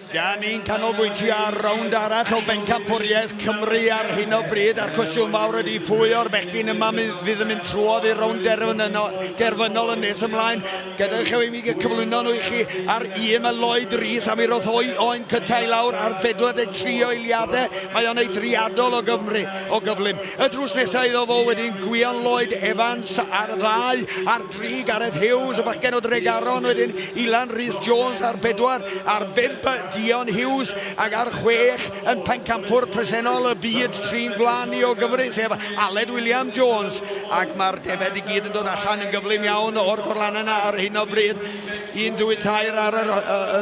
Da ni'n canolbwyntio ar rownd arall o Bencampwriaeth Cymru ar hyn o bryd, a'r cwestiwn mawr ydy pwy o'r bechgyn yma fydd yn mynd trwodd i'r rownd derfynol yn nes ymlaen. Gadewch i mi cyflwyno nhw i chi. Ar un mae Lloyd Rees, a mi roedd o'i oen cyntaf i lawr ar 43 o eiliadau. Mae o'n eithriadol o Gymru, o gyflym. Y drws nesaf iddo fo wedyn Gwion Lloyd Evans ar ddau, ar dri Gareth Hughes, y bachgen o Dregaron, wedyn Ilan Rhys Jones ar bedwar, ar bump Dion Hughes, ac ar chwech yn pencampwr presennol y byd trin gwlân ni o Gymru, sef Aled William Jones. Ac mae'r defaid i gyd yn dod allan yn gyflym iawn o'r gorlannau yna ar hyn o bryd. Un, dwy, tair ar yr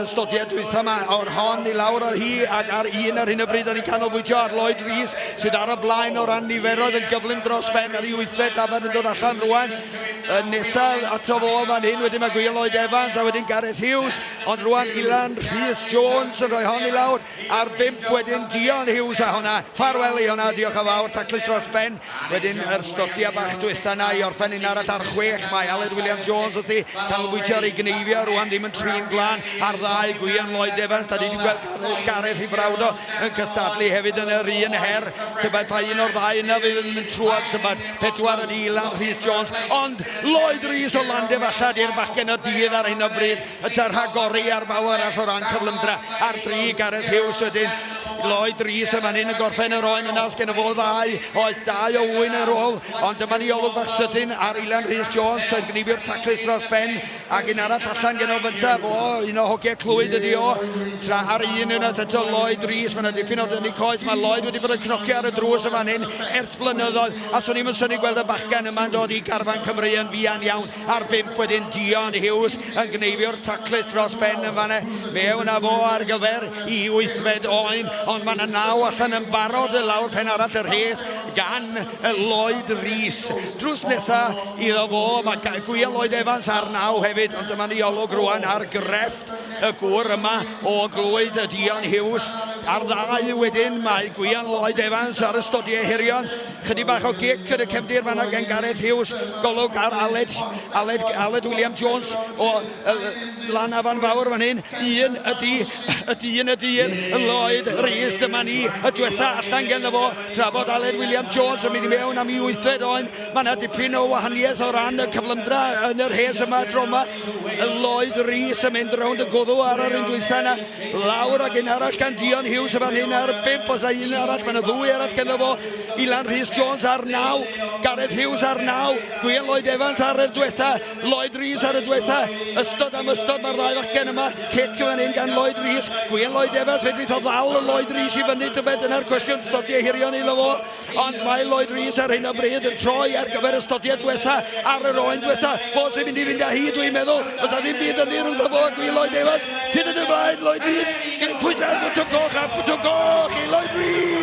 ystodiad dwytha yma, o'r hon i lawr ar hi, ac ar un ar hyn o bryd, da ni'n canolbwyntio ar Lloyd Rees, sydd ar y blaen o ran niferoedd yn gyflym dros ben ar ei wythfed dafad yn dod allan rwan. Y nesaf ato fo fan hyn, wedyn mae Gwion Lloyd Evans a wedyn Gareth Hughes, ond rwan Ilan Rhys Jones yn rhoi hon i lawr, ar bump wedyn Dion Hughes a honna, ffarwel i honna, diolch yn fawr, taclus dros ben, wedyn yr stodia bach dwytha na i orffen un arall ar chwech, mae Aled William Jones wrthi, canolbwyntio ar ei gneifio, rwan ddim yn trin glân, ar ddau Gwion Lloyd Evans, da ni wedi gweld Gareth i frawd o yn cystadlu hefyd yn yr un her, tybed pa un o'r ddau yna fydd yn mynd trwodd, tybed pedwar ydy Ilan Rhys Jones, ond Lloyd Rees o Landefalla ydy'r bachgen y dydd ar hyn o bryd, yntau'n rhagori ar bawb arall o ran cyflymdra. Ar dri, Gareth Hughes wedyn, Lloyd Rees yn fan hyn yn gorffen yr oen yna, os gen fo ddau, oes dau o ŵyn ar ôl, ond dyma ni olwg bach sydyn ar Ilan Rhys Jones yn gneifio'r taclus dros ben, ac un arall allan gen o fynta, fo, un o hogiau Clwyd ydy o, tra ar un unwaith eto Lloyd Rees, mae yna dipyn o dynnu coes, mae Lloyd wedi bod yn cnocio ar y drws yn fan hyn ers blynyddoedd, a swn i'm yn synnu gweld y bachgen yma'n dod i garfan Cymru yn fuan iawn. Ar bump wedyn Dion Hughes yn gneifio'r taclus dros ben yn fanna, mewn â fo ar gyfer i wythfed oen, ond mae yna naw allan yn barod lawr pen arall y rhes gan Lloyd Rees. Drws nesa iddo fo, mae Gwion Lloyd Evans ar naw hefyd, ond dyma ni olwg rwan ar grefft y gŵr yma o Glwyd, Dion Hughes. Ar ddau wedyn mae Gwion Lloyd Evans ar y stodiau hirion. Chydig bach o gic yn y cefndir fanna gen Gareth Hughes. Golwg ar Aled, Aled, Aled William Jones o Lan Afan Fawr fan hyn. Un ydy, y dyn y dydd, Lloyd Rees. Dyma ni, y diwetha allan ganddo fo. Tra bod Aled William Jones yn mynd i mewn am ei wythfed oen. Mae yna dipyn o wahaniaeth o ran y cyflymdra yn yr rhes yma tro yma. Lloyd Rees yn mynd rownd y gwddw ar yr un dwytha yna. Lawr ag un arall gan Dion Hughes yn fan hyn ar bump, os a un arall, mae yna ddwy arall ganddo fo. Ilan Rhys Jones ar naw, Gareth Hughes ar naw, Gwion Lloyd Evans ar yr dwetha, Lloyd Rees ar y dwetha. Ystod am ystod mae'r ddau fachgen yma. Cic fan hyn gan Lloyd Rees. Gwion Lloyd Evans, fedrith o ddal Lloyd Rees i fyny, tybed, dyna'r cwestiwn, stodiau hirion iddo fo. Ond mae Lloyd Rees ar hyn o bryd yn troi ar gyfer y stodiau diwetha ar yr oen diwetha. Fo sy'n mynd i fynd â hi, dwi'n meddwl. Fysa ddim byd ynddi rhwngddo fo a Gwyn Lloyd Evans. Sydd yn y blaen, Lloyd Rees. Gyda pwysau ar bwtwm goch, a bwtwm goch i Lloyd Rees!